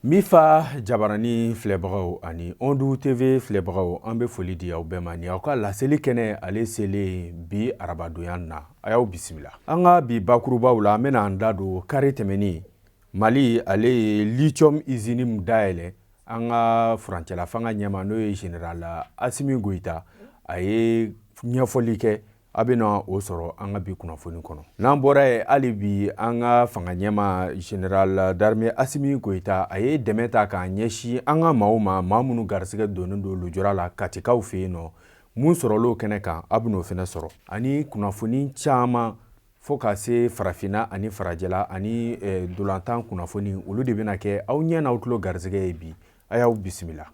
Mifa jabarani filɛbagaw ani Ondu TV filɛbagaw, an bɛ foli di aw bɛɛ ma ni aw ka laseli kɛnɛ ale selen bi arabadonya na. A y'aw bisimila. An ka bi bakurubaw la, an bɛna an da don kari tɛmɛnin Mali ale ye lithium usine min dayɛlɛ, an ka furancɛla fanga ɲɛmaa n'o ye général Asimi Goyita, a ye ɲɛfɔli kɛ. A bɛna o sɔrɔ an ka bi kunnafoni kɔnɔ. N'an bɔra yen, hali bi an ka fanga ɲɛmaa général d'armée Asimi Goyita, a ye dɛmɛ ta k'a ɲɛsin an ka maaw ma, maa minnu garisɛgɛ donnen don lujura la Katikaw fɛ yen nɔ. Mun sɔrɔl'o kɛnɛ kan, a bɛn'o fana sɔrɔ, ani kunnafoni caman fo ka se farafinna ani farajɛla ani dolantan kunnafoni. Olu de bɛna kɛ aw ɲɛ n'aw tulo garisɛgɛ ye bi. A y'aw bisimila.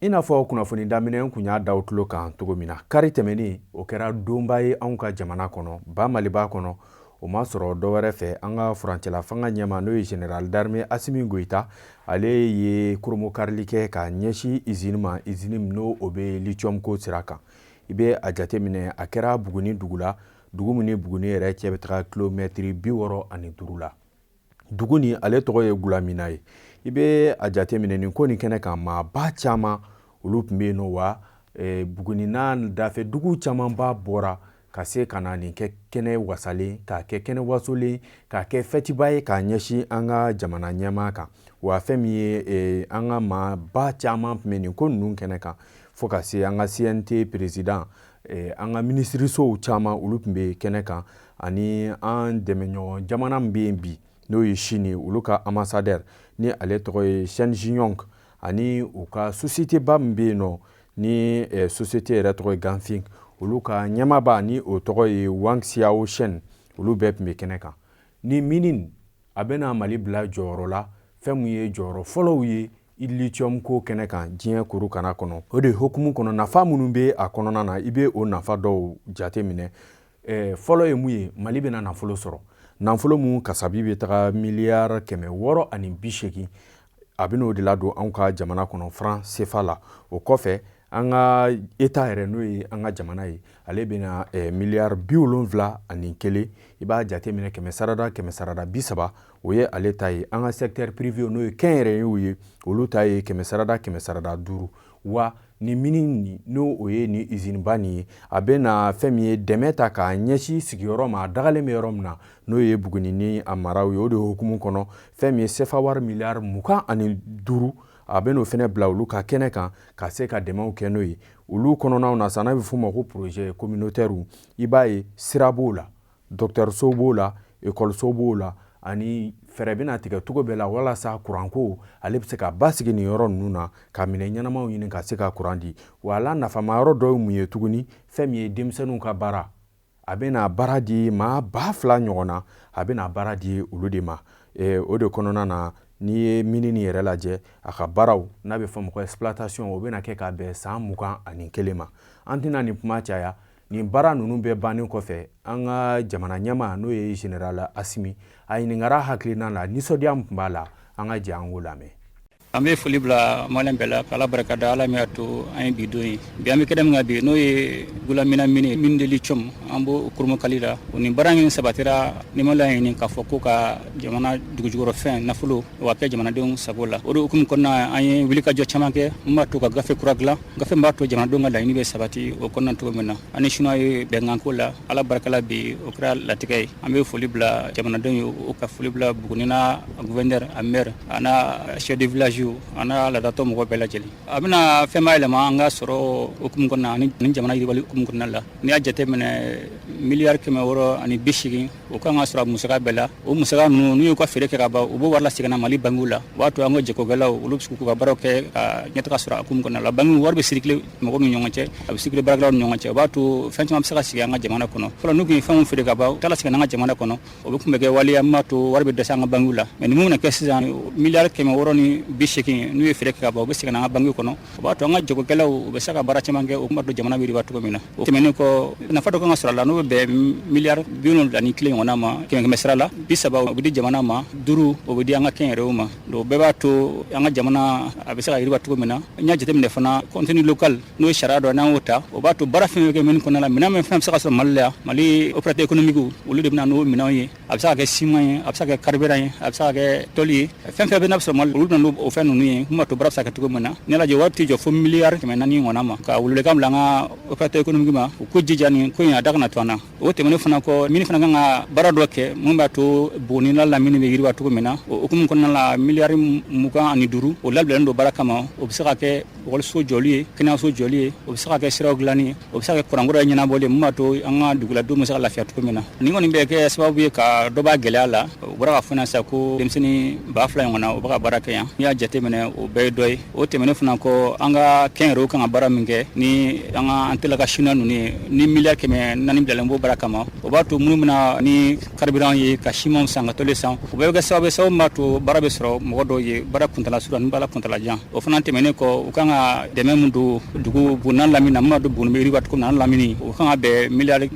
I n'a fɔ kunnafoni daminɛ kun y'a da aw tulo kan cogo min na, kari tɛmɛnen o kɛra donba ye anw ka jamana kɔnɔ, ba Maliba kɔnɔ. O ma sɔrɔ dɔ wɛrɛ fɛ, an ka furancɛla fanga ɲɛmaa n'o ye général d'armée Asimi Goyita, ale ye koromokarili kɛ ka ɲɛsin usine ma, usine min n'o o bɛ lithium ko sira kan. I bɛ a jateminɛ, a kɛra Buguni dugu la, dugu min ni Buguni yɛrɛ cɛ bɛ taga kilomɛtiri 65 la. Dugu nin ale tɔgɔ ye Gulamina ye. I bɛ a jateminɛ nin ko nin kɛnɛ kan, maaba caman olu tun bɛ yen nɔ wa Buguni n'a dafɛ dugu camanba bɔra ka se ka na nin kɛ kɛnɛ wasalen, k'a kɛ kɛnɛ wasolen, k'a kɛ fɛtiba ye k'a ɲɛsin an ka jamana ɲɛmaa kan. Wa fɛn min ye an ka maaba caman tun bɛ nin ko ninnu kɛnɛ kan, fo ka se an ka CNT président, an ka minisirisow caman olu tun bɛ kɛnɛ kan, ani an dɛmɛɲɔgɔn jamana min bɛ yen bi n'o ye Chine ye, olu ka ambassadeur ni ale tɔgɔ ye Chen Jinyong, ani u ka société ba min bɛ yen nɔ ni société yɛrɛ tɔgɔ ye Ganfeng, olu ka ɲɛmaaba ni o tɔgɔ ye Wang Xiao Shen, olu bɛɛ tun bɛ kɛnɛ kan. Ni mine a bɛna Mali bila jɔyɔrɔ la, fɛn min ye jɔyɔrɔ fɔlɔw ye lithium ko kɛnɛ kan diɲɛ kuru kana kɔnɔ, o de hukumu kɔnɔ, nafa minnu bɛ a kɔnɔna na, i bɛ o nafa dɔw jate minɛ. Fɔlɔ ye mun ye? Mali bɛna nafolo sɔrɔ, nafolo mun kasabi bɛ taga miliyari 680. A bɛn'o de ladon anw ka jamana kɔnɔ franc CFA la. O kɔfɛ, an ka État yɛrɛ, n'o ye an ka jamana ye, ale bɛna miliyari 71, i b'a jateminɛ kɛmɛ sarada kɛmɛ sarada 30, o ye ale ta ye. An ka secteur privé, n'o ye kɛnyɛrɛyew ye, olu ta ye kɛmɛ sarada kɛmɛ sarada 5. Wa ni mine n'o o ye ni usine ba nin ye, a bɛna fɛn min ye dɛmɛ ta k'a ɲɛsin sigiyɔrɔ ma, a dagalen bɛ yɔrɔ min na, n'o ye Buguni ni a maraw ye. O de hukumu kɔnɔ, fɛn min ye sefa wari miliyari 25, a bɛn'o fɛnɛ bila olu ka kɛnɛ kan ka se ka dɛmɛw kɛ n'o ye. Olu kɔnɔnaw na sa, n'a bɛ f'o ma ko projet communautaire, i b'a ye sira b'o la, dɔgɔtɔrɔso b'o la, ekɔliso b'o la, ani fɛɛrɛ bɛna tigɛ cogo bɛɛ la walasa kuranko ale bɛ se ka basigi nin yɔrɔ ninnu na, ka minɛn ɲɛnamaw ɲini ka se ka kuran di. Wa a la nafama yɔrɔ dɔ ye mun ye tuguni? Fɛn min ye denmisɛnninw ka baara, a bɛna baara di maa 2000 ɲɔgɔn na, a bɛna baara di olu de ma. O de kɔnɔna na, n'i ye mine nin yɛrɛ lajɛ, a ka baaraw n'a bɛ fɔ ma ko exploitation, o bɛna kɛ ka bɛn san 21 ma. An tɛna nin kuma caya. Nin baara ninnu bɛɛ bannen kɔfɛ, an ka jamana ɲɛmaa n'o ye général Asimi, a ɲininkara hakilina la, nisɔndiya min tun b'a la. An ka jɛ an k'o lamɛn. An bɛ foli bila maliyɛn bɛɛ la, ka Ala barika da, Ala min y'a to an ye bi don ye. Bi an bɛ kɛnɛ min kan bi, n'o ye Gulamina mine, mine de lithium, an b'o kurumukali la. O ni baara min sabatira, ni ma laɲini k'a fɔ ko ka jamana dugujukɔrɔfɛn nafolo o ka kɛ jamanadenw sago la. O de hukumu kɔnɔna, an ye wulikajɔ caman kɛ min b'a to ka gafe kura dilan, gafe min b'a to jamanadenw ka laɲini bɛ sabati o kɔnɔna cogo min na. An ni Chinois ye bɛnkan ko la, Ala barika la, bi o kɛra latigɛ ye. An bɛ foli bila jamanadenw ye, o ka foli bila Buguni n'a gouverneur, a maire, a n'a chef de village, a n'a laadatɔ mɔgɔ bɛɛ lajɛlen. A bɛna fɛn ba yɛlɛma an ka sɔrɔ hukumu kɔnɔna ani jamana yiriwali hukumu kɔnɔna la. N'i y'a jateminɛ, miliyari 680. O kan ka sɔrɔ musaka bɛɛ la. O musaka ninnu, n'u y'u ka feere kɛ ka ban, u b'o wari lasegin na Mali bankiw la. O b'a to an ka jagokɛlaw, olu bɛ se k'u ka baaraw kɛ ka ɲɛtaga sɔrɔ a hukumu kɔnɔna la. Bankiw wari bɛ circuler mɔgɔw ni ɲɔgɔn cɛ, a bɛ circuler baarakɛlaw ni ɲɔgɔn cɛ. O b'a to fɛn caman bɛ se ka sigi an ka jamana kɔnɔ. Fɔlɔ, n'u tun ye fɛnw feere ka ban, u t'a lasegin an ka jamana kɔnɔ, o bɛ tun bɛ kɛ waleya min b'a to wari bɛ dɛsɛ an ka bankiw la. Mais nin mun bɛna kɛ sisan, 680 miliyari, n'u ye feere kɛ ka ban, u bɛ segin an ka bankiw kɔnɔ. O b'a to an ka jagokɛlaw, u bɛ se ka baara caman kɛ, o b'a to jamana bɛ yiriwa cogo min na. O tɛmɛnen kɔ, nafa dɔ kan ka sɔrɔ a la, n'o bɛ bɛn 71 miliyari ɲɔgɔnna ma. Kɛmɛ kɛmɛ sira la, 30, o bɛ di jamana ma, 5, o bɛ di an ka kɛnyɛrɛyew ma. Donc o bɛɛ b'a to an ka jamana a bɛ se ka yiriwa cogo min na. N y'a jateminɛ fana, contenu local, n'o ye sariya dɔ n'an y'o ta, o b'a to baara fɛn fɛn kɛ mine kɔnɔna la, minɛn min fɛn bɛ se ka sɔrɔ Mali la yan, Mali opérateur économique, olu de bɛ na n'o minɛnw ye. A bɛ se ka kɛ ciment ye, a bɛ se ka kɛ carburant ye, a bɛ se ka kɛ tôle ye, fɛn fɛn bɛ n'a bɛ sɔrɔ Mali, olu bɛ na n'o fɛn ninnu ye mun b'a to baara bɛ se ka kɛ cogo min na. N'i y'a lajɛ, wari tɛ jɔ fo 400 miliyari ɲɔgɔnna ma. Ka welewelekan bila an ka opérateur économique ma, u k'u jija nin ko in a da kana to an na. O tɛmɛnen fana kɔ, mine fana kan ka baara dɔ kɛ mun b'a to Buguni n'a lamini bɛ yiriwa cogo min na. O hukumu kɔnɔna la, 25 miliyari, o labilalen don baara kama. O bɛ se ka kɛ ekɔliso jɔli ye, kɛnɛyaso jɔli ye, o bɛ se ka kɛ siraw dilanni ye, o bɛ se ka kɛ kuranko ɲɛnabɔli ye, mun b'a to an ka duguladenw bɛ se ka lafiya cogo min na. Nin kɔni bɛ kɛ sababu ye ka dɔ b'a gɛlɛya la. U bɔra ka fɔ sisan ko denmisɛnnin 2000 ɲɔgɔnna, o bɛ ka baara kɛ yan. N'i y'a jateminɛ, o bɛɛ ye dɔ ye. O tɛmɛnen fana kɔ, an ka kɛnyɛrɛyew kan ka baara min kɛ ni an ka an teliya ka chinois ninnu ye, ni 400 miliyari bilalen b'o baara kama, o b'a to minnu bɛna ni carburant ye, ka ciment san, ka tôle san, o bɛɛ bɛ kɛ sababu min b'a to baara bɛ sɔrɔ mɔgɔ dɔw ye, baara kuntala surun ani baara kuntala jan. O fana tɛmɛnen kɔ, u kan ka dɛmɛ min don dugu Buguni n'a lamini na, mun b'a to Buguni bɛ yiriwa cogo min na, an lamini, o kan ka bɛn 25 miliyari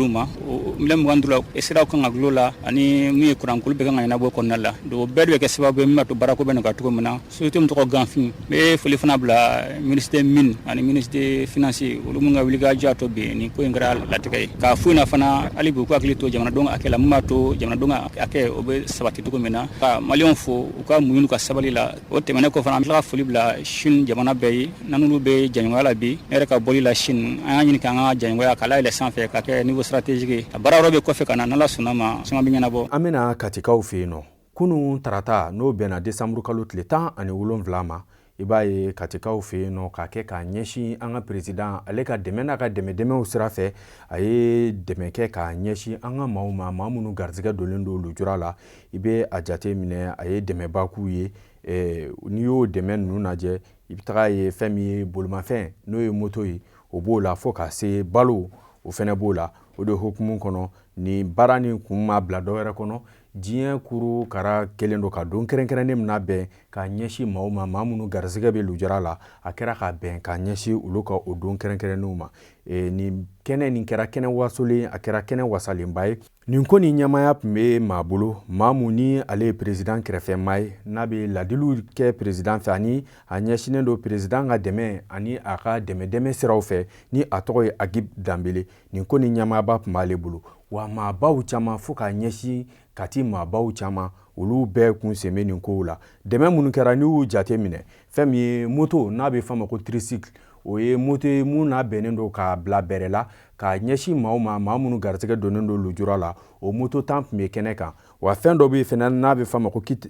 ma. O 25 miliyari la, siraw kan ka dulon la, ani min ye kuranko bɛɛ kan ka ɲɛnabɔ kɔnɔna la. Donc o bɛɛ de bɛ kɛ sababu ye min b'a to baarako bɛ nɔgɔya cogo min na. Société min tɔgɔ Ganfin, n bɛ foli fana bila ministre des Mines ani ministre des Finances, olu min ka wulikajɔ y'a to bi nin ko in kɛra latigɛ ye. K'a f'u ɲɛna fana hali bi, u k'u hakili to jamanadenw hakɛ la, mun b'a to jamanadenw ka hakɛ o bɛ sabati cogo min na. Ka Maliyɛnw fo u ka muɲu n'u ka sabali la. O tɛmɛnen kɔ fana, an bɛ tila ka foli bila Chine jamana bɛɛ ye, n'an n'olu bɛ jɛɲɔgɔnya la bi. Ne yɛrɛ ka bɔli la Chine, an y'a ɲini k'an ka jɛɲɔgɔnya k'a layɛlɛ sanfɛ ka kɛ niveau stratégique ye. A baara wɛrɛ bɛ kɔfɛ ka na, n'Ala sɔnna ma, caman bɛ ɲɛnabɔ. An bɛna Katikaw fɛ yen nɔ. Kunun tarata, n'o bɛnna desanburu kalo tile 17 ma, i b'a ye Katikaw fɛ yen nɔ, k'a kɛ k'a ɲɛsin an ka président ale ka dɛmɛ n'a ka dɛmɛ dɛmɛw sira fɛ, a ye dɛmɛ kɛ k'a ɲɛsin an ka maaw ma, maa minnu garisɛgɛ donnen don lujura la. I bɛ a jate minɛ, a ye dɛmɛba k'u ye. N'i y'o dɛmɛ ninnu lajɛ, i bɛ taga ye fɛn min ye bolimafɛn, n'o ye moto ye, o b'o la, fo ka se balo, o fɛnɛ b'o la. O de hukumu kɔnɔ, nin baara nin kun ma bila dɔwɛrɛ kɔnɔ. Diɲɛ kuru kara kelen don ka don kɛrɛnkɛrɛnnen min bɛn k'a ɲɛsin maaw ma, maa minnu garisɛgɛ bɛ lujura la, a kɛra ka bɛn k'a ɲɛsin olu ka o don kɛrɛnkɛrɛnnenw ma. Nin kɛnɛ nin kɛra kɛnɛ wasolen, a kɛra kɛnɛ wasalenba ye. Nin ko nin ɲɛmaaya tun bɛ maa bolo, maa mun ni ale ye président kɛrɛfɛmaa ye, n'a bɛ ladiliw kɛ président fɛ, ani a ɲɛsinnen don président ka dɛmɛ ani a ka dɛmɛ dɛmɛ siraw fɛ, ni a tɔgɔ ye Agib Danbele. Nin ko nin ɲɛmaaba tun b'ale bolo wa. Maabaw caman, fo k'a ɲɛsin Kati maabaw caman, olu bɛɛ kun sen bɛ nin kow la. Dɛmɛ minnu kɛra, n'i y'u jate minɛ, fɛn min ye moto, n'a bɛ f'a ma ko tricycle, o ye moto ye mun n'a bɛnnen don k'a bila bɛrɛ la k'a ɲɛsin maaw ma, maa minnu garisɛgɛ donnen don lujura la, o moto 10 tun bɛ kɛnɛ kan wa. Fɛn dɔ bɛ yen fɛnɛ n'a bɛ f'a ma ko kit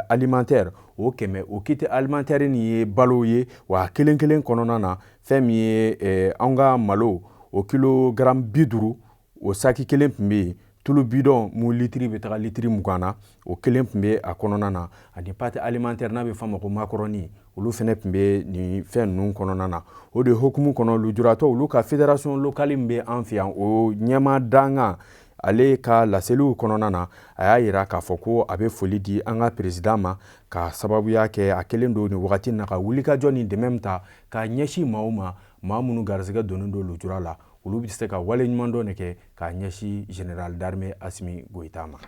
alimentaire, o 100. O kit alimentaire nin ye balo ye wa. Kelen kelen kɔnɔna na, fɛn min ye an ka malo, o kilogramme 50, o saki kelen tun bɛ yen. Tulu bidɔn mun litiri bɛ taga litiri 20 na, o kelen tun bɛ a kɔnɔna na. Ani pâte alimentaire, n'a bɛ f'a ma ko macaroni, olu fɛnɛ tun bɛ nin fɛn ninnu kɔnɔna na. O de hukumu kɔnɔ, lujuratɔ olu ka fédération locale min bɛ an fɛ yan, o ɲɛmaa dankan ale ka laseliw kɔnɔna na, a y'a yira k'a fɔ ko a bɛ foli di an ka président ma, ka sababuya kɛ a kelen don nin wagati na ka wulikajɔ ni dɛmɛ min ta k'a ɲɛsin maaw ma, maa minnu garisɛgɛ donnen don lujura la. Olu bɛ se ka wale ɲuman dɔ de kɛ k'a ɲɛsin général d'armée Asimi Goyita ma.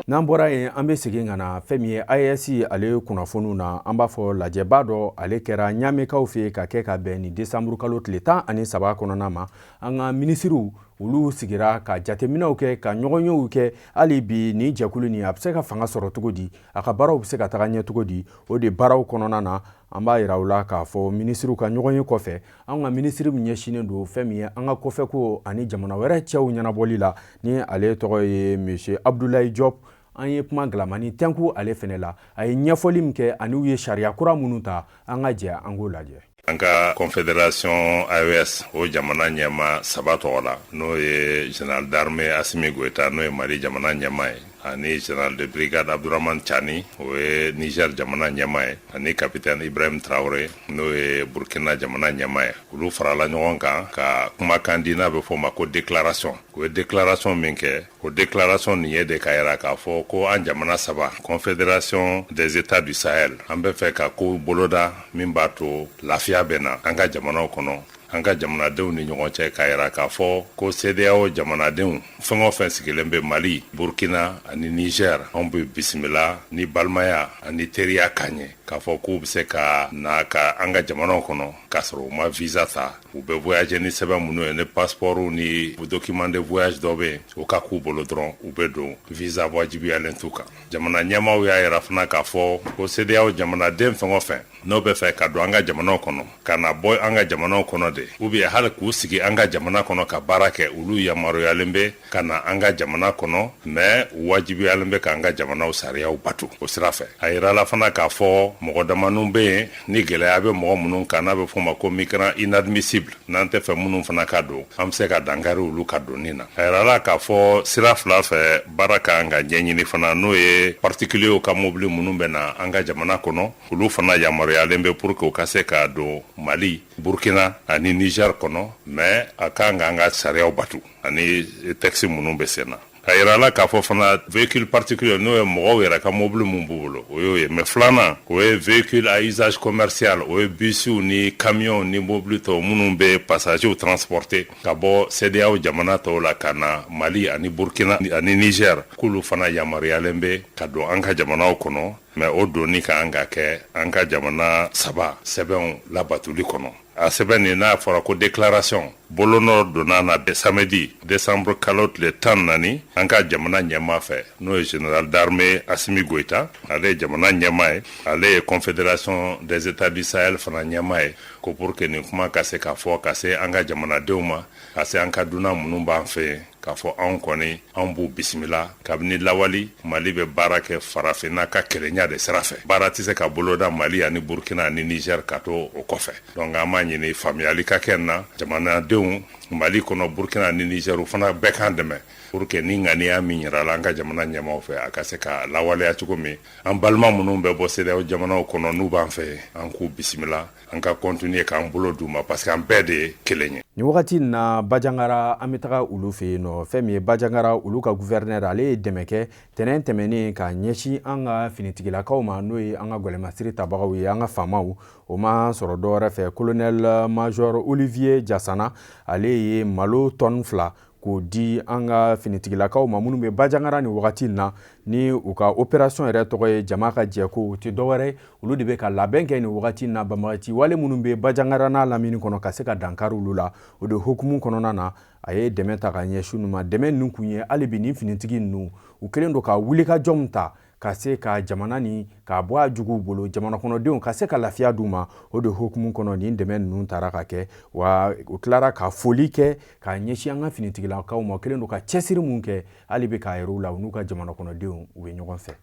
N'an bɔra yen, an bɛ segin ka na fɛn min ye AES ale kunnafoniw na. An b'a fɔ lajɛba dɔ ale kɛra Ɲamekaw fɛ yen, ka kɛ ka bɛn ni desanburu kalo tile 13 kɔnɔna ma. An ka minisiriw, olu sigira ka jateminɛw kɛ, ka ɲɔgɔnyew kɛ hali bi nin jɛkulu nin a bɛ se ka fanga sɔrɔ cogo di, a ka baaraw bɛ se ka taga ɲɛ cogo di. O de baaraw kɔnɔna na, an b'a yira u la k'a fɔ minisiriw ka ɲɔgɔnye kɔfɛ, an ka minisiri min ɲɛsinnen don fɛn min ye an ka kɔfɛko ani jamana wɛrɛ cɛw ɲɛnabɔli la, ni ale tɔgɔ ye monsieur Abdoulaye Diop, an ye kuma galamani tɛnku ale fɛnɛ la. A ye ɲɛfɔli min kɛ ani u ye sariya kura minnu ta, an ka jɛ an k'o lajɛ. An ka confédération AES, o jamana ɲɛma saba tɔgɔ la, n'o ye général d'armée Assimi Goïta, n'o ye Mali jamana ɲɛma ye, ani général de brigade Abdourahamane Tiani, o ye Niger jamana ɲɛma ye, ani capitaine Ibrahim Traoré, n'o ye Burkina jamana ɲɛma ye, olu farala ɲɔgɔn kan ka kumakan di n'a bɛ fɔ o ma ko déclaration. U ye déclaration min kɛ, o déclaration nin ye de k'a yira k'a fɔ ko an jamana saba, Confédération des États du Sahel, an bɛ fɛ ka ko boloda min b'a to lafiya bɛ na an ka jamanaw kɔnɔ, an ka jamanadenw ni ɲɔgɔn cɛ, k'a yira k'a fɔ ko CEDEAO jamanadenw fɛn o fɛn sigilen bɛ Mali, Burkina ani Niger, anw bɛ bisimila ni balimaya ani teriya kan ye, k'a fɔ k'u bɛ se ka na ka an ka jamanaw kɔnɔ k'a sɔrɔ u ma visa ta. U bɛ voyager ni sɛbɛn minnu ye, ni passeport ni document de voyage dɔ bɛ yen, o ka k'u bolo dɔrɔn, u bɛ don, visa wajibiyalen t'u kan. Jamana ɲɛmaaw y'a yira fana k'a fɔ ko CEDEAO jamanaden fɛn o fɛn n'o bɛ fɛ ka don an ka jamanaw kɔnɔ, ka na bɔ an ka jamanaw kɔnɔ de, ou bien hali k'u sigi an ka jamana kɔnɔ ka baara kɛ, olu yamaruyalen bɛ ka na an ka jamana kɔnɔ, mais wajibiyalen bɛ k'an ka jamanaw sariyaw bato. O sira fɛ, a yirala fana k'a fɔ mɔgɔ damaninw bɛ yen ni gɛlɛya bɛ mɔgɔ minnu kan, n'a bɛ f'o ma ko migrant inadmissible, n'an tɛ fɛ minnu fana ka don, an bɛ se ka dankari olu ka donni na. A yirala k'a fɔ sira fila fɛ baara ka kan ka ɲɛɲini fana, n'o ye particuliers ka mobili minnu bɛ na an ka jamana kɔnɔ, olu fana yamaruyalen bɛ pour que u ka se ka don Mali, Burkina ani Niger kɔnɔ, mais a kan k'an ka sariyaw batu ani texte minnu bɛ sen na. A yirala k'a fɔ fana véhicule particulier, n'o ye mɔgɔw yɛrɛ ka mobili mun b'u bolo, o y'o ye, mais filanan, o ye véhicule à usage commercial, o ye bisiw ni camions ni mobili tɔw minnu bɛ passagers transporter ka bɔ CEDEAO jamana tɔw la ka na Mali ani Burkina ani Niger, k'olu fana yamaruyalen bɛ ka don an ka jamanaw kɔnɔ, mais o donni ka kan ka kɛ an ka jamana saba sɛbɛnw labatoli kɔnɔ. A sɛbɛn nin n'a fɔra ko déclaration, bolonɔ donna na samedi décembre kalo tile 14 an ka jamana ɲɛmaa fɛ, n'o ye général d'armée Assimi Goïta, ale ye jamana ɲɛmaa ye, ale ye Confédération des États du Sahel fana ɲɛmaa ye, ko pour que nin kuma ka se ka fɔ ka se an ka jamanadenw ma, ka se an ka dunan minnu b'an fɛ yen, k'a fɔ anw kɔni anw b'u bisimila. Kabini lawali, Mali bɛ baara kɛ Farafinna ka kelenya de sira fɛ. Baara tɛ se ka boloda Mali ani Burkina ani Niger ka to o kɔfɛ. Donc an b'a ɲini faamuyali ka kɛ na jamanadenw Mali kɔnɔ, Burkina ani Niger, u fana bɛɛ k'an dɛmɛ pour que ni ŋaniya min yirala an ka jamana ɲɛmaw fɛ, a ka se ka lawaleya cogo min. An balima minnu bɛ bɔ CEDEAO jamanaw kɔnɔ, n'u b'an fɛ, an k'u bisimila, an ka continuer k'an bolo d'u ma, parce que an bɛɛ de ye kelen ye. Nin wagati na, Bajangara, an bɛ taga olu fɛ yen nɔ. Fɛn min ye Bajangara, olu ka gouverneur, ale ye dɛmɛ kɛ tɛnɛn tɛmɛnen ka ɲɛsin an ka finitigilakaw ma, n'o ye an ka gwɛlɛmasiri tabagaw ye, an ka faamaw. O ma sɔrɔ dɔwɛrɛ fɛ, colonel major Olivier Jasana, ale ye malo tɔni 2 k'o di an ka finitigilakaw ma minnu bɛ Bajangara nin wagati in na, ni u ka opération yɛrɛ tɔgɔ ye jama ka jɛko. O tɛ dɔwɛrɛ, olu de bɛ ka labɛn kɛ nin wagati in na, banbagaci wale minnu bɛ Bajangara n'a lamini kɔnɔ, ka se ka dankari olu la. O de hukumu kɔnɔna na, a ye dɛmɛ ta ka ɲɛsin u ma. Dɛmɛ ninnu kun ye hali bi nin finitigi ninnu, u kɛlen don ka wulikajɔ min ta ka se ka jamana ni k'a bɔ a juguw bolo, jamana kɔnɔdenw ka se ka lafiya d'u ma, o de hukumu kɔnɔ nin dɛmɛ ninnu taara ka kɛ. Wa u tilara ka foli kɛ k'a ɲɛsin an ka finitigilakaw ma, kɛlen don ka cɛsiri mun kɛ hali bi k'a yɛrɛ la, u n'u ka jamana kɔnɔdenw, u bɛ ɲɔgɔn fɛ.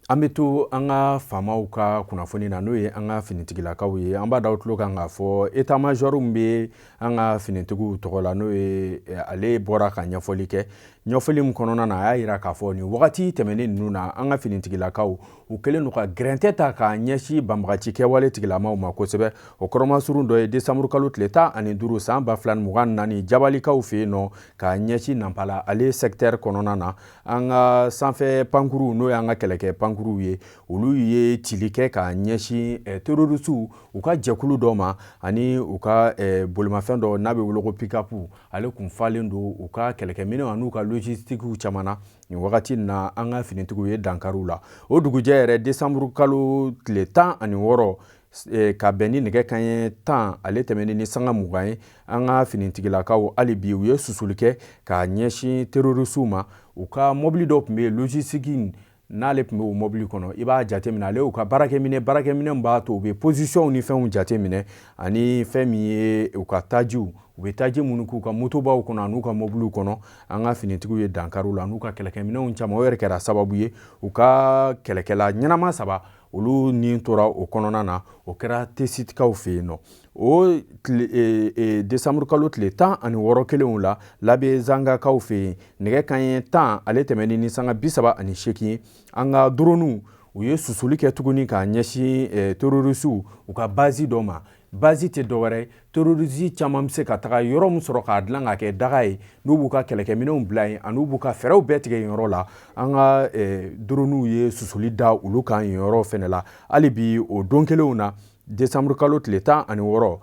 An bɛ to an ka faamaw ka kunnafoni na, n'o ye an ka finitigilakaw ye. An b'a da tulo kan k'a fɔ état major min bɛ an ka finitigiw tɔgɔ la, n'o ye ale bɔra ka ɲɛfɔli kɛ. Ɲɛfɔli min kɔnɔna na, a y'a jira k'a fɔ nin wagati tɛmɛnen ninnu na, an ka finitigilakaw, u kɛlen don ka gɛrɛntɛ ta k'a ɲɛsin banbagaci kɛwale tigilamaw ma kosɛbɛ. O kɔrɔmasurun dɔ ye desanburu kalo tile 15 san 2024, Jabalikaw fɛ yen nɔ, k'a ɲɛsin Nanpala ale secteur kɔnɔna na, an ka sanfɛ pankuruw, n'o y'an ka kɛlɛkɛ pankuruw ye, olu ye cili kɛ k'a ɲɛsin terroristew u ka jɛkulu dɔ ma, ani u ka bolimafɛn dɔ n'a bɛ wele ko pick-up, ale kun falen don u ka kɛlɛkɛminɛnw an'u ka logistiques caman na. Nin wagati na, an ka finitigiw ye dankariw la. O dugujɛ yɛrɛ, desanburu kalo tile 16, ka bɛn ni nɛgɛ kanɲɛ 10 ale tɛmɛnen ni sanga 20 ye, an ka finitigilakaw hali bi u ye susuli kɛ k'a ɲɛsin terroristew ma. U ka mɔbili dɔ tun bɛ yen, logistique N'ale tun bɛ o mobili kɔnɔ, i b'a jateminɛ, ale y'u ka baarakɛminɛ b'a to u bɛ position ni fɛnw jateminɛ, ani fɛn min ye u ka tajiw, u bɛ taji minnu k'u ka motobaw kɔnɔ an'u ka mobiliw kɔnɔ. An ka finitigiw ye dankari u la n'u ka kɛlɛkɛminɛnw caman. O yɛrɛ kɛra sababu ye, u ka kɛlɛkɛla ɲɛnama 3, olu ni tora o kɔnɔna na. O kɛra Tesitikaw fɛ yen nɔ. O desanburu kalo tile 16 kelenw la, Labezangakaw fɛ yen, nɛgɛ kanɲɛ 10 ale tɛmɛnen ni sanga 38 ye, an ka droniw u ye susuli kɛ tuguni k'a ɲɛsin terrorisiw u ka base dɔ ma. Base tɛ dɔwɛrɛ, terroriste caman bɛ se ka taga yɔrɔ min sɔrɔ k'a dilan k'a kɛ daga ye, n'u b'u ka kɛlɛkɛminɛnw bila yen, ani b'u ka fɛɛrɛw bɛɛ tigɛ yen yɔrɔ la. An ka droniw ye susuli da olu kan yen yɔrɔ fɛnɛ la. Hali bi o don kelenw na, desanburu kalo tile 16,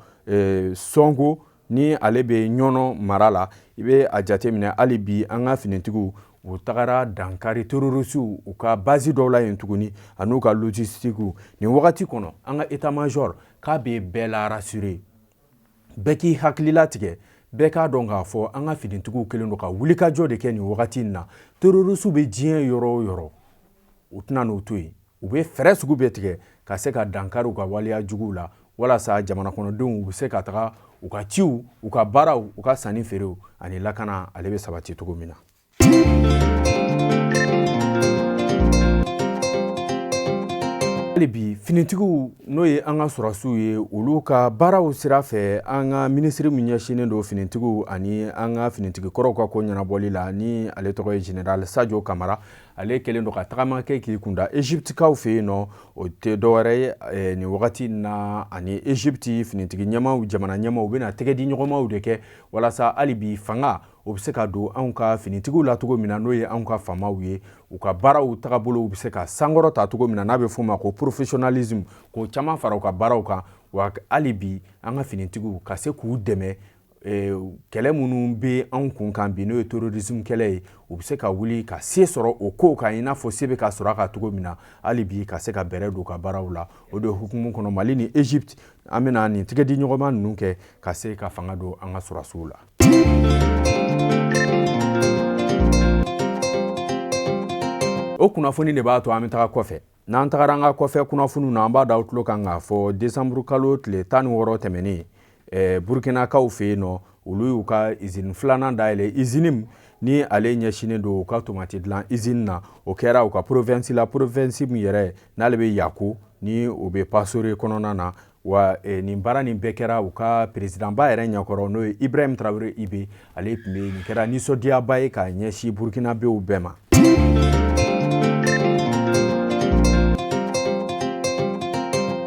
Sɔngo ni ale bɛ Ɲɔnɔ mara la, i bɛ a jateminɛ, hali bi an ka finitigiw u tagara dankari terrorisiw u ka base dɔw la yen tuguni, an'u ka logistique. Nin wagati kɔnɔ, an ka état major k'a bɛ bɛɛ la rassurer, bɛɛ k'i hakilila tigɛ, bɛɛ k'a dɔn k'a fɔ an ka finitigiw kɛlen don ka wulikajɔ de kɛ nin wagati in na. Terrorisiw bɛ diɲɛ yɔrɔ o yɔrɔ, u tɛna n'o to yen. U bɛ fɛɛrɛ sugu bɛɛ tigɛ ka se ka dankari u ka waleya juguw la, walasa jamana kɔnɔdenw u bɛ se ka taga u ka ciw, u ka baaraw, u ka sanni feerew ani lakana ale bɛ sabati cogo min na. Hali bi finitigiw, n'o ye an ka sɔrɔdasiw ye, olu ka baaraw sira fɛ, an ka minisiri min ɲɛsinnen don finitigiw ani an ka finitigi kɔrɔw ka ko ɲɛnabɔli la, ni ale tɔgɔ ye général Sadio Kamara, ale kɛlen don ka tagama kɛ k'i kunda Egyptekaw fɛ yen nɔ. O tɛ dɔwɛrɛ ye, nin wagati na ani Egypte finitigi ɲɛmaaw, jamana ɲɛmaaw bɛna tɛgɛ di ɲɔgɔnmaw de kɛ, walasa hali bi fanga o bɛ se ka don anw ka finitigiw la cogo min na, n'o ye anw ka faamaw ye, u ka baaraw tagabolow bɛ se ka sankɔrɔ ta cogo min na, n'a bɛ f'o ma ko professionnalisme, k'o caman fara u ka baaraw kan. Wa hali bi an ka finitigiw ka se k'u dɛmɛ kɛlɛ minnu bɛ anw kun kan bi, n'o ye terrorisme kɛlɛ ye, u bɛ se ka wuli ka se sɔrɔ o kow kan i n'a fɔ se bɛ ka sɔrɔ a kan cogo min na. Hali bi ka se ka bɛrɛ don u ka baaraw la, o de hukumu kɔnɔ, Mali ni Egypte, an bɛna nin tɛgɛ di ɲɔgɔnma ninnu kɛ ka se ka fanga don an ka sɔrɔdasiw la. O kunnafoni de b'a to an bɛ taga kɔfɛ. N'an tagara an ka kɔfɛ kunnafoniw na, an b'a da aw tulo kan k'a fɔ desanburu kalo tile 16 tɛmɛnen, Burkinakaw fɛ yen nɔ, olu y'u ka izini filanan dayɛlɛ, izini ni ale ɲɛsinnen don u ka tomati dilan izini na. O kɛra u ka province la, province min yɛrɛ n'ale bɛ Yako, ni o bɛ Pasore kɔnɔna na. Wa nin baara nin bɛɛ kɛra u ka perezidanba yɛrɛ ɲɛkɔrɔ, n'o ye Ibrahim Traoré IB, ale tun bɛ yen. Nin kɛra nisɔndiyaba ye k'a ɲɛsin Burkinabew bɛɛ ma.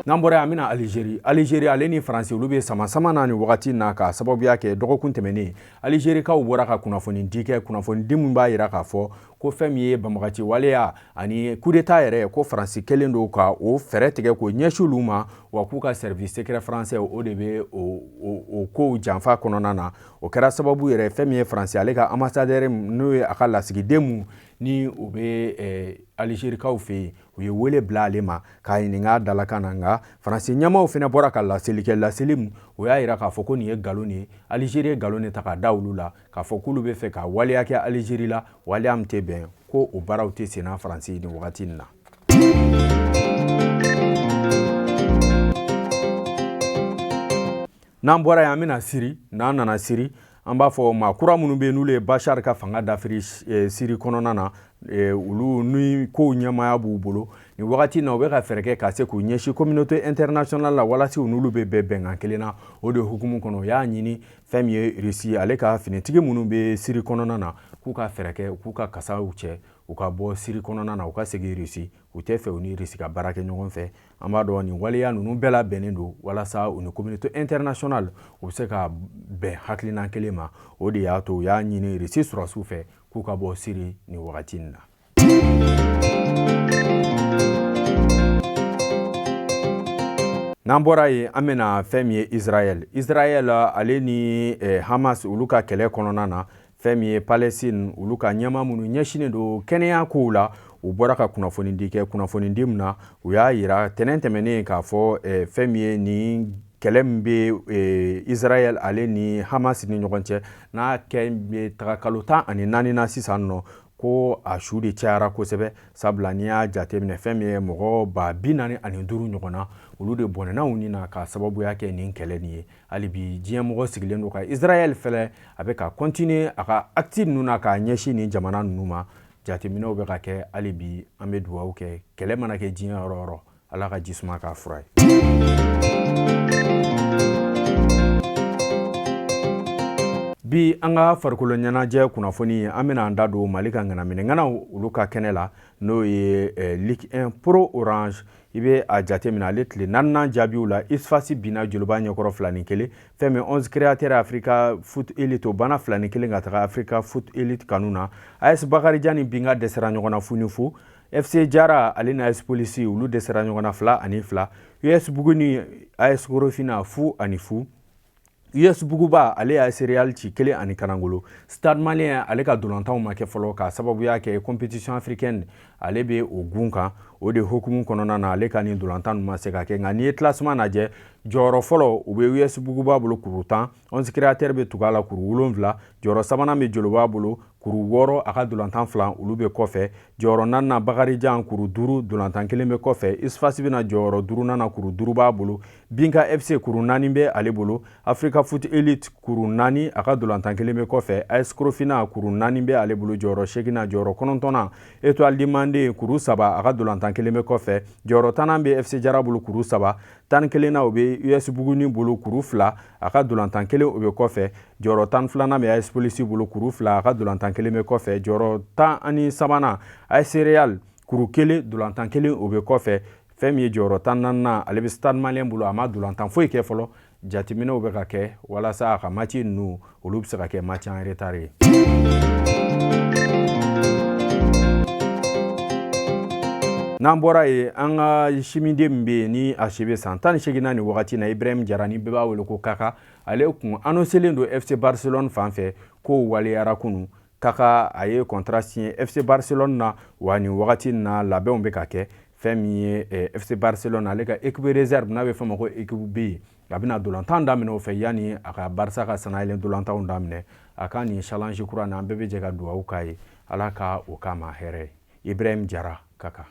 N'an bɔra yen, an bɛna Alizeri. Alizeri ale ni Faransi, olu bɛ sama sama na nin wagati na, k'a sababuya kɛ dɔgɔkun tɛmɛnen, Alizerikaw bɔra ka kunnafoni di kɛ, kunnafoni di min b'a jira k'a fɔ ko fɛn min ye banbagaci waleya ani coup d'état yɛrɛ, ko Faransi kɛlen don ka o fɛɛrɛ tigɛ k'o ɲɛsin olu ma, wa k'u ka service secret français o de bɛ o kow janfa kɔnɔna na. O kɛra sababu yɛrɛ, fɛn min ye Faransi ale ka ambassadeur, n'o ye a ka lasigiden mun ni o bɛ Alizerikaw fɛ yen, u ye wele bila ale ma k'a ɲininka a dalakan na. Nka Faransi ɲɛmaaw fana bɔra ka laseli kɛ, laseli min o y'a jira k'a fɔ ko nin ye nkalon de ye, Alizeri ye nkalon de ta k'a da olu la, k'a fɔ k'olu bɛ fɛ ka waleya kɛ Alizeri la, waleya min tɛ bɛn, ko o baaraw tɛ senna Faransi nin wagati in na. N'an bɔra yen, an bɛna Siri. N'an nana Siri, an b'a fɔ maa kura minnu bɛ yen, n'olu ye Bashar ka fanga dafiri Siri kɔnɔna na, olu ni kow ɲɛmaaya b'u bolo nin wagati na, u bɛ ka fɛɛrɛ kɛ ka se k'u ɲɛsin communauté internationale la, walasa u n'olu bɛ bɛn bɛnkan kelen na. O de hukumu kɔnɔ, u y'a ɲini fɛn min ye Russie ale ka finitigi minnu bɛ Siri kɔnɔna na, k'u ka fɛɛrɛ kɛ k'u ka kasaw cɛ, u ka bɔ Siri kɔnɔna na, u ka segin Russie. U tɛ fɛ u ni Russie ka baara kɛ ɲɔgɔn fɛ. An b'a dɔn nin waleya ninnu bɛɛ labɛnnen don walasa u ni communauté internationale u bɛ se ka bɛn hakilina kelen ma. O de y'a to u y'a ɲini Russie sɔrɔdasiw fɛ k'u ka bɔ Siri nin wagati in na. N'an bɔra yen, an bɛna fɛn min ye Israël. Israël ale ni Hamas, olu ka kɛlɛ kɔnɔna na, fɛn min ye Palestine olu ka ɲɛmaa minnu ɲɛsinnen don kɛnɛya kow la, u bɔra ka kunnafoni di kɛ, kunnafoni di min na u y'a yira tɛnɛn tɛmɛnen k'a fɔ fɛn min ye nin kɛlɛ min bɛ Israël ale ni Hamas ni ɲɔgɔn cɛ, n'a kɛ bɛ taga kalo 14 na sisan nɔ. Ko a su de cayara kosɛbɛ, sabula n'i y'a jateminɛ, fɛn min ye mɔgɔ 45 000 ɲɔgɔn na, olu de bɔnɛna u ni na ka sababuya kɛ nin kɛlɛ nin ye. Hali bi diɲɛ mɔgɔ sigilen don ka Israël filɛ, a bɛ ka continuer a ka acte ninnu na k'a ɲɛsin nin jamana ninnu ma. Jateminɛw bɛ ka kɛ hali bi. An bɛ dugawu kɛ, kɛlɛ mana kɛ diɲɛ yɔrɔ yɔrɔ, Ala ka ji suma k'a fura ye. Bi an ka farikolo ɲɛnajɛ kunnafoni, an bɛna an da don Mali ka ŋanaminɛŋanaw olu ka kɛnɛ la, n'o ye Ligue 1 Pro Orange. I bɛ a jateminɛ, ale tile naaninan jaabiw la, USFAS binna Joliba ɲɛkɔrɔ 2-1. Fɛn min 11 Créateur Africa Foot Elite, o banna 2-1 ka taga Africa Foot Elite kanu na. AS Bakarijan ni Binga dɛsɛra ɲɔgɔn na 0-0. FC Jara ale ni AS Polisi, olu dɛsɛra ɲɔgɔn na 2-2. US Buguni AS Korofina 0-0. US Buguba ale AS Real ci 1-0. Stade Malien ale ka dolantanw ma kɛ fɔlɔ k'a sababuya kɛ compétition africaine ale bɛ o gun kan. O de hukumu kɔnɔna na, ale ka nin dolantan ninnu ma se ka kɛ. Nka n'i ye classement lajɛ, jɔyɔrɔ fɔlɔ u bɛ US Buguba bolo kuru 10, 11 Créateur bɛ tugu a la kuru 7, jɔyɔrɔ sabanan bɛ Joliba bolo kuru 6, a ka dolantan 2 olu bɛ kɔfɛ. Jɔyɔrɔ naaninan Bakarijan kuru 5, dolantan 1 bɛ kɔfɛ. USFAS bɛna jɔyɔrɔ duurunan na, kuru 5 b'a bolo. Binka FC kuru 4 bɛ ale bolo. Africa Foot Elite kuru 4, a ka dolantan 1 bɛ kɔfɛ. AS Korofina kuru 4 bɛ ale bolo, jɔyɔrɔ seeginnan. Jɔyɔrɔ kɔnɔntɔnnan Étoile du Mande kuru 3, a ka dolantan 1 bɛ kɔfɛ. Jɔyɔrɔ tannan bɛ FC Jara bolo kuru 3. 11nan o bɛ US Buguni bolo kuru 2, a ka dolantan 1 o bɛ kɔfɛ. Jɔyɔrɔ 12nan bɛ AS Polisi bolo kuru 2, a ka dolantan 1 bɛ kɔfɛ. Jɔyɔrɔ 13nan AS Real kuru 1, dolantan 1 o bɛ kɔfɛ. Fɛn min ye jɔyɔrɔ 14nan, ale bɛ Stade Malien bolo, a ma dolantan foyi kɛ fɔlɔ. Jateminɛw bɛ ka kɛ walasa a ka match ninnu olu bɛ se ka kɛ match en retard ye. N'an bɔra yen, an ka simiden min bɛ yen ni a si bɛ san 18 na nin wagati na, Ibrahim Jara, ni bɛɛ b'a wele ko Kaka, ale kun annoncélen don FC Barcelone fan fɛ. K'o waleyara kunun. Kaka a ye contrat signé FC Barcelone na. Wa nin wagati na, labɛnw bɛ ka kɛ. Fɛn min ye FC Barcelone ale ka équipe réserve, n'a bɛ fɔ ma ko équipe B, a bɛna dolantan daminɛ o fɛ yanni a ka Barça ka sannayɛlɛn dolantanw daminɛ. A ka nin challenge kura nin, an bɛɛ bɛ jɛ ka dugawu k'a ye, Ala ka o k'a ma hɛrɛ ye. Ibrahim Jara Kaka.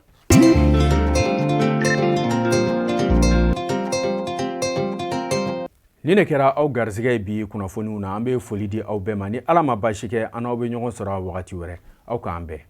Nin de kɛra aw garisɛgɛ ye bi kunnafoniw na. An bɛ foli di aw bɛɛ ma. Ni Ala ma baasi kɛ, an n'aw bɛ ɲɔgɔn sɔrɔ wagati wɛrɛ. Aw k'an bɛn.